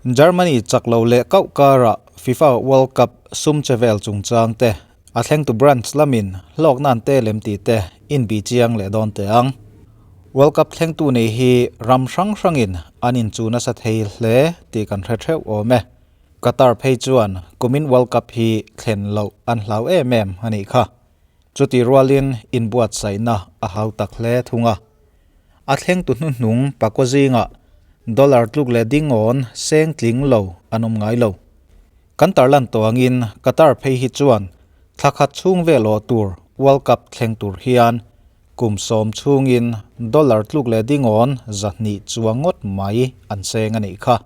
Germany chak lo leh kauh karah FIFA World Cup sum che vel chungchang te, a thlengtu branch lamin hlawkna an tel em tih te inbih chiang leh dawn teh ang. World Cup thlengtu nih hi ram hrang hrangin an inchuh nasa thei hle tih kan hre theuh awm e. Qatar phei chuan kumin World Cup hi thlen loh an hlau em em a nih kha. Chutih rualin inbuatsaihna a hau tak hle thung a. A thlengtu hnuhnung pakua zingah dollar tluk leh dingawn seng tling lo an awm ngai lo. Kan tarlan tawh angin Qatar phei hi chuan thla khat chhung vel awh tur World Cup thleng tur hian kum sawm chhungin dollar tluk leh dingawn 200 chuang ngawt mai an seng a nih kha.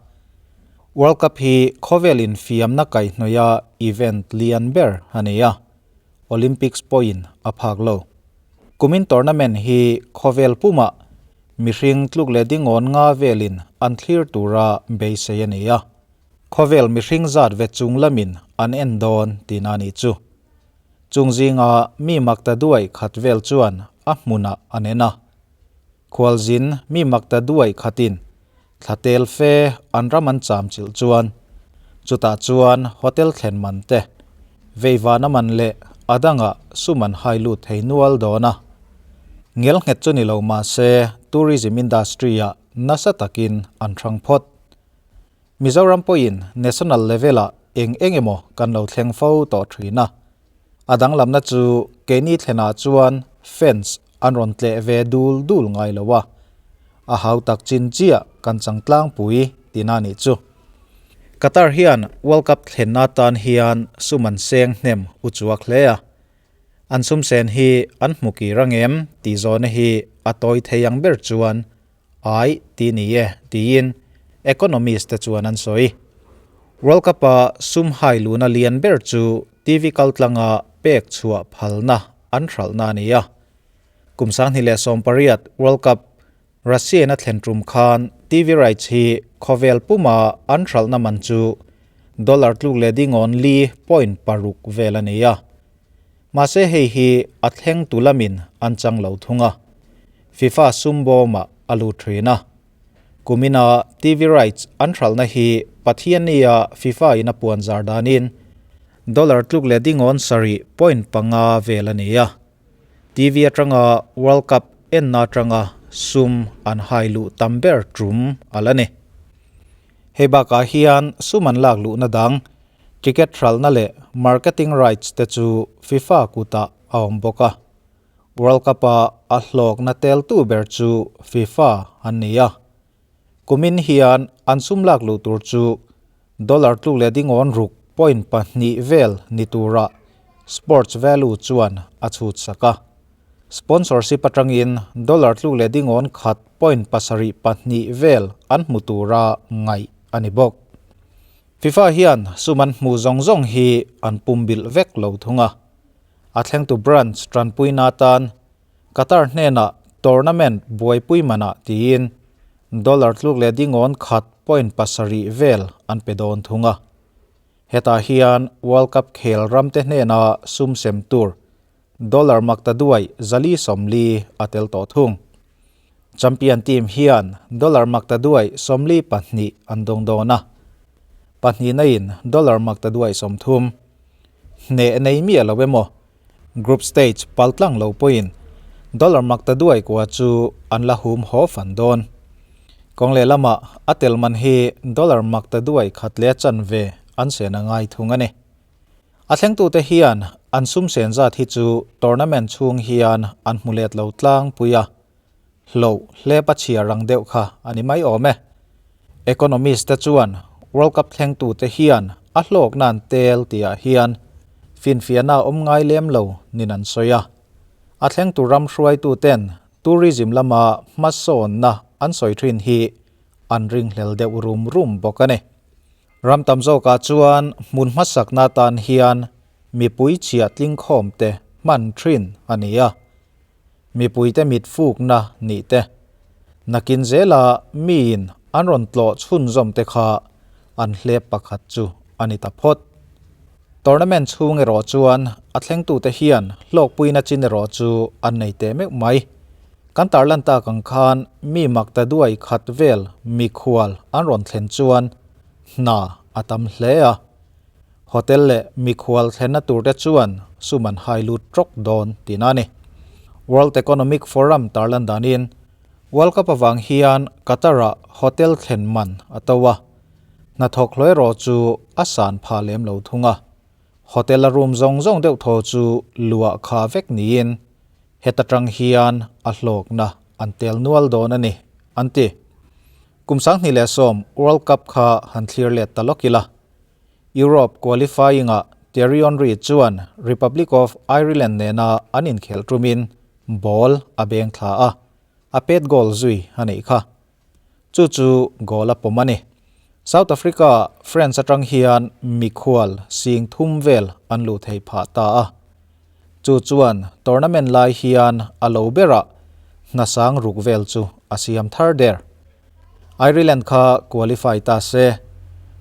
World Cup hi khawvel infiamna kaihhnawih a event lian ber a ni a. Olympics pawhin a phak lo. Kumin tournament hi khawvel pumah mihring tluk leh dingawn nga velin an thlir tura beisei a ni a, khawvel mihring zat ve chung lamin an en dawn tihna a nih chu. Chung zinga mi makta duai khat vel chuan a hmunah an en a. Khualzin mi makta duai khatin thla tel fe an ram an cham chilh chuan chutah chuan hotel thlen man te, veivana man leh a dangah sum an hai lut thei nual dawn a. Ngelnghet chu ni lo mah se tourism industry-ah nasa takin an hrang phawt. Mizoram pawhin national level-ah eng eng emaw kan lo thleng fo tawh thin a. A danglamna chu keini thlenah chuan fence an rawn tleh ve dul dul ngai lo a, a hau tak chin chiah kan chang tlangpui tihna a nih chu. Qatar hian World Cup thlenna tan hian sum an seng hnem u chuak hle a, an sum sen hi an hmu kir angem tih zawhna hi a tawi thei ang ber chuan Ai ti ni e, tiin economist te chuan an sawi. World Cup-a sum hai luna lian ber chu TV kaltlanga pek chhuah phalna an hralhna a ni a. Kum 2018 World Cup Russia-in a thlen tum khan TV rights hi khawvel puma an hralhna man chu dollar tluk leh dingawn li point paruk vel a ni a. Mahse hei hi a thlengtu lamin an chang lo thung a. FIFA sum bawmah a lut thin a. Kumina TV rights an hralhna hi Pathiannia FIFA in a puan zar danin dollar tluk leh dingawn sarih point panga vel a ni a. TV atanga World Cup enna atanga sum an hai luh tam ber tum a la ni. Hei bakah hian sum an lak luhna dang ticket hralhna leh marketing rights te chu FIFA kutah a awm bawk a. World Cup-a a hlawkna teltu ber chu FIFA an ni a. Kumin hian an sum lak luh tur chu dollar tluk leh dingawn ruk point pahnih vel ni tura Sports Value chuan a chhut sak a. Sponsorship atangin dollar tluk leh dingawn khat point pasarih pahnih vel an hmu tura ngaih a ni bawk. FIFA hian sum an hmuh zawng zawng hi an pumbilh vek lo thung a. A thlengtu branch tanpuina atan Qatar hnenah tournament buaipui manah tiin dollar tluk leh dingawn khat point pasarih vel an pe dawn thung a. Hetah hian World Cup khel ramte hnena sum sem tur dollar makta duai zali sawmli a tel tawh thung. Champion team hian dollar makta duai 42 an dawng dawn a, pahnihna in dollar makta duai 30. Hneh nei miah lo emaw, group stage pal tlang lo pawhin dollar makta duai kua chu an la hum haw fan dawn. Kawng lehlamah a tel man hi dollar makta duai khat leh a chanve an sen a ngai thung a ni. A thlengtute hian an sum sen zat hi chu tournament chhung hian an hmu let lo tlangpui a, hloh hlep a chhiar ang deuh kha a ni mai awm e. Economist te chuan World Cup thlengtute hian a hlawkna an tel tihah hian finfiahna a awm ngai lem lo nin an sawi a. A thlengtu ram hruaituten tourism lama hmasawnna an sawi thin hi an ringhlel deuh rum rum bawk a ni. Ram tam zawkah chuan hmun hmasakna atan hian mipui chhiah tlingkhawmte hman thin a ni a. Mipuite mit fukna nih te, nakin zela miin an rawn tlawh chhunzawm te kha an hlep pakhat chu a ni ta phawt. Tournament chhung erawh chuan a thlengtute hian hlawkpuina chin erawh chu an nei teh meuh mai. Kan tarlan tak ang khan mi mak ta duai khat vel mikhual an rawn thlen chuan. hna a tam hle a. Hotel leh mikhual thlenna turte chuan sum an hai lut trawk dawn tihna a ni. World Economic Forum tarlan danin World Cup avang hian Qatar-ah hotel thlen man a to a, hnathawk hlawh erawh chu a san phah lem lo thung a. Hotel-a room zawng zawng deuh thaw chu luah kha vek niin heta tang hian a hlawkna an tel nual dawn a ni, an ti. Kum 2010 World Cup kha han thlir let ta lawk ila. Europe qualifying-ah Thierry Henry chuan Republic of Ireland nena an inkhelh tumin ball a beng thla a, a pet goal zui a neih kha. Chu chu goal a pawm a ni. South Africa-ah France atang hian mikhual sing thum vel an luh theih phah ta a. Chu chuan tournament lai hian a lo berah hnasang ruk vel chu a siam thar der. Ireland kha qualify ta se,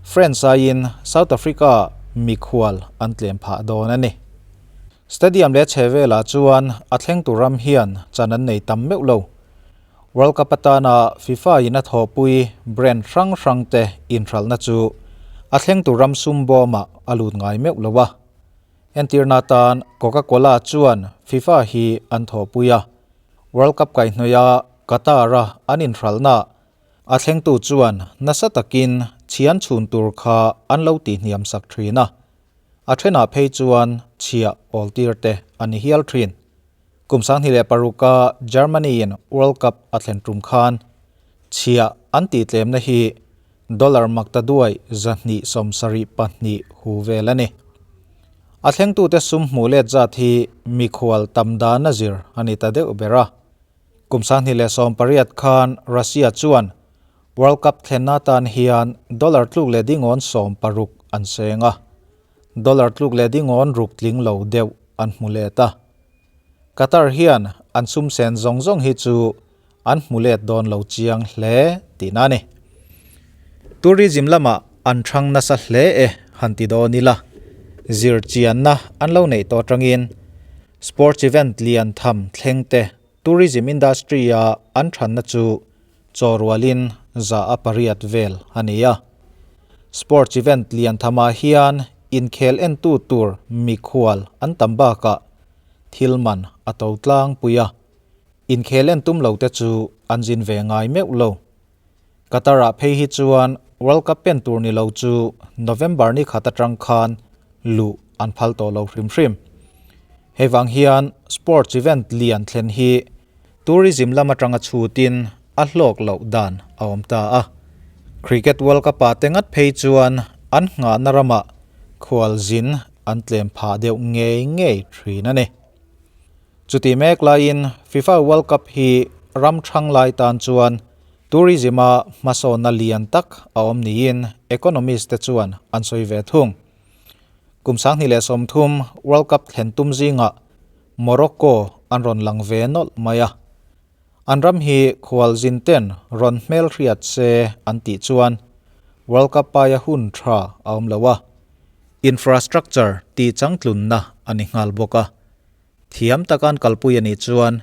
France aiin South Africa-ah mikhual an tlem phah dawn a ni. Stadium leh chhe velah chuan a thlengtu ram hian chan an nei tam meuh lo. World Cup atana FIFA in a thawhpui brand hrang hrang te inhralhna chu a thlengtu ram sum bawmah a lut ngai meuh lo a. Entirna atan Coca-Cola chuan FIFA hi an thawhpui a, World Cup kaihhnawih a Qatar-a an inhralhna a thlengtu chuan nasa takin chhian chhun tur kha an lo tihhniam sak thin a, a thenah phei chuan chhiah awltir te a ni hial thin. Kum 2006-a Germany-in World Cup a thlen tum khan chhiah an tihtlemna hi dollar makta duai 272 hu vel a ni. A thlengtute sum hmuh let zat hi mikhual tam dana zir a ni ta deuh ber a. Kum 2018 khan Russia chuan World Cup thlenna atan hian dollar tluk leh dingawn 60 an seng a. Dollar tluk leh dingawn ruk tling lo deuh an hmu let a. Qatar hian an sum sen zawng zawng hi chu an hmu let dawn lo chiang hle tihna a ni. Tourism lamah an thang nasa hle e han ti dawn ila, zir chianna an lo neih tawh atangin sports event lian tham thleng te tourism industry a an thanna chu chaw rualin za a pariat vel a ni a. Sports event lian thamah hian inkhel entu tur mikhual an tam bakah thil man a to tlangpui a, inkhel en tum lo te chu an zin ve ngai meuh lo. Qatar-ah phei hi chuan World Cup pen tur ni lo chu November ni khat atang khan luh an phal tawh lo hrim hrim. Hei vang hian sports event lian thlen hi Tourism lam atanga chhutin a hlawk loh dan a awm ta a. Cricket World Cup-ah te ngat phei chuan an nghahna ramah khualzin an tlem phah deuh ngei ngei thin a ni. Chutih mek laiin FIFA World Cup hi ram thang lai tan chuan tourism-a hmasawnna lian tak a awm niin economist te chuan an sawi ve thung. Kum 2030 World Cup thlen tum zingah Morocco an rawn lang ve nawlh mai a. An ram hi khualzin ten rawn hmelhriat se an tih chuan World Cup paia hun tha a awm lo a, infrastructure tih changtlunna a ni nghal bawk a. Thiam taka an kalpui a nih chuan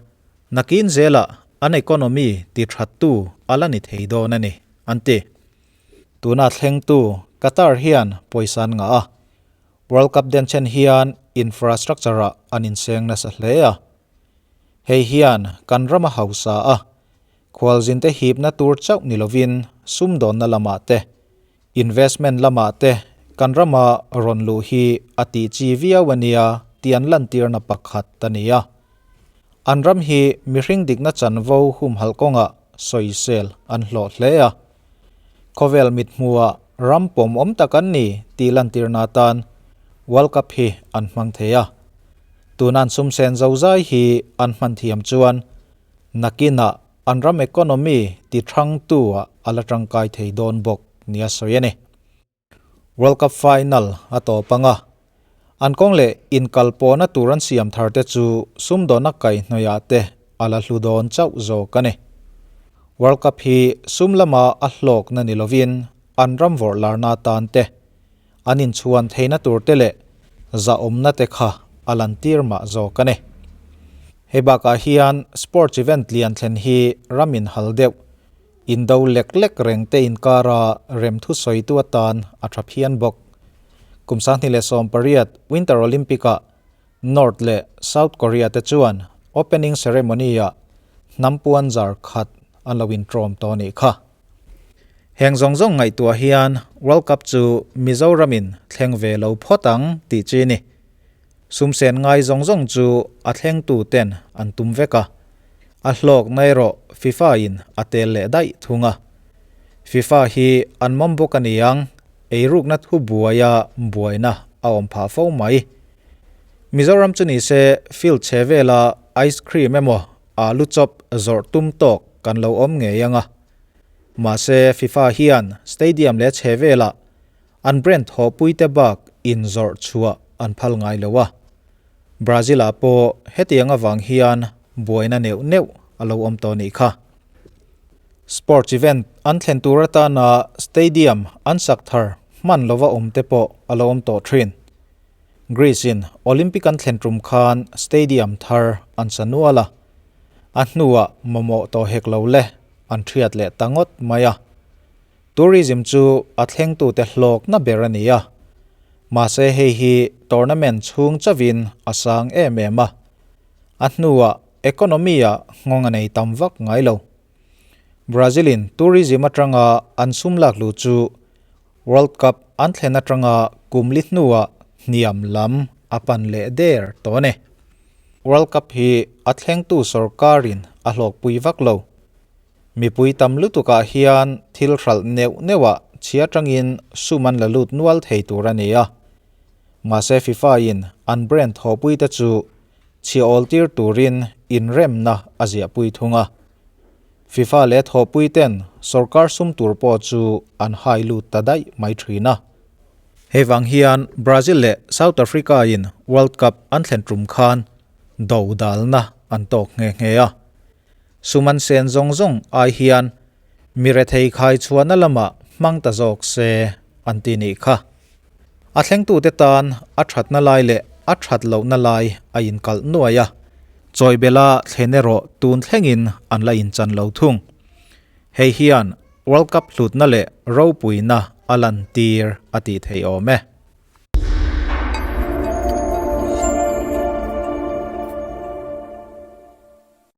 nakin zelah an economy ti thattu a la ni thei dawn a ni, an ti. Tuna thlengtu Qatar hian pawisa an ngah a, World Cup denchhen hian infrastructure-ah an inseng nasa hle a. Hei hian kan ram a hausa a, khualzinte hipna tur chauh ni lovin sumdawnna lamah te, investment lamah te kan rama rawn luh hi a tih chi viau a nia tih an lantirna pakhat a ni a. An ram hi mihring dikna chanvo humhalh kawngah sawisel an hlawh hle a. Khawvel mithmuhah ram pawmawm tak an ni tih lantirna atan World Cup hi an hmang thei a. Tuna an sumsen zozai hi an hman thiam chuan nakinah an ram economy ti thangtu-ah a la tangkai thei dawn bawk nia sawi a ni. World Cup final a tawp ang a, an kawng leh inkalpawhna tur an siam thar te chu sumdawnna kaihhnawihah te a la hlu dawn chauh zawk a ni. World Cup hi sum lama a hlawkna ni lovin an ram vawrh larna atan te, an inchhuan theihna tur te leh zahawmna te kha a lantir mah zawk a ni. Hei bakah hian sports event lian thlen hi ram inhal deuh. Indo lek lek reng te inkara remthu sawitu atan a tha phian bawk. Kum 2018 Winter Olympic-ah North leh South Korea te chuan opening ceremony-ah hnam puan zar khat an lo intrawm tawh a nih kha. Heng zawng zawng ngaihtuah hian World Cup chu Mizoramin thleng ve lo phawt ang tih chi ni. Sumsen ngai zawng zawng chu a thlengtu ten an tum vek a, a hlawkna erawh FIFA in a tel leh daih thung a. FIFA hi an mawm bawk a ni ang, eirukna thu buaia buaina a awm phah fo mai. Mizoram chu nise field chhe vela ice cream emaw alu chawp zawrh tum tawk kan lo awm ngei ang a. Mahse FIFA hian stadium leh chhe velah an brand thawhpuite bak inzawrh chhuah an phal ngai lo a. Brazil ah pawh hetiang avang hian buaina neuh neuh a lo awm tawh nih kha. Sports event an thlen tur atana stadium an sak thar hman lova awm te pawh a lo awm tawh thin. Greece in Olympic an thlen tum khan stadium thar an sa nual a, a hnuah mamawh tawh hek lo le an thiat leh ta ngawt mai a. Tourism chu a thlengtute hlawkna ber a ni a, mahse hei hi tournament chhung chauhin a sang em em a, a hnuah economy-ah nghawng a nei tam vak ngai lo. Brazil-in tourism atanga an sum lak luh chu World Cup an thlen atanga kum li hnuah hniam lam a pan leh der tawh a ni. World Cup hi a thlengtu sorkarin a hlawkpui vak lo. Mipui tam lutukah hian thil hralh neuh neuhah chhia atangin sum an la lut nual thei tur a ni a. Mahse FIFA-in an brand thawhpuite chu chhia awltir turin inremna a ziahpui thung a. FIFA leh thawhpui ten sorkar sum tur pawh chu an hai lut ta daih mai thin a. Hei vang hian Brazil leh South Africa in World Cup an thlen tum khan do dalna an tawk nghe nghe a. Sum an sen zawng zawng ai hian mi rethei khai chhuahna lamah hmang ta zawk se an ti nih kha. A thlengtute tan a thatna lai leh a that lohna lai a inkalh nuai a, chawibela thlen erawh tun thlengin an la inchan lo thung. Hei hian World Cup hlutna leh ropuina a lantir a tih theih awm e.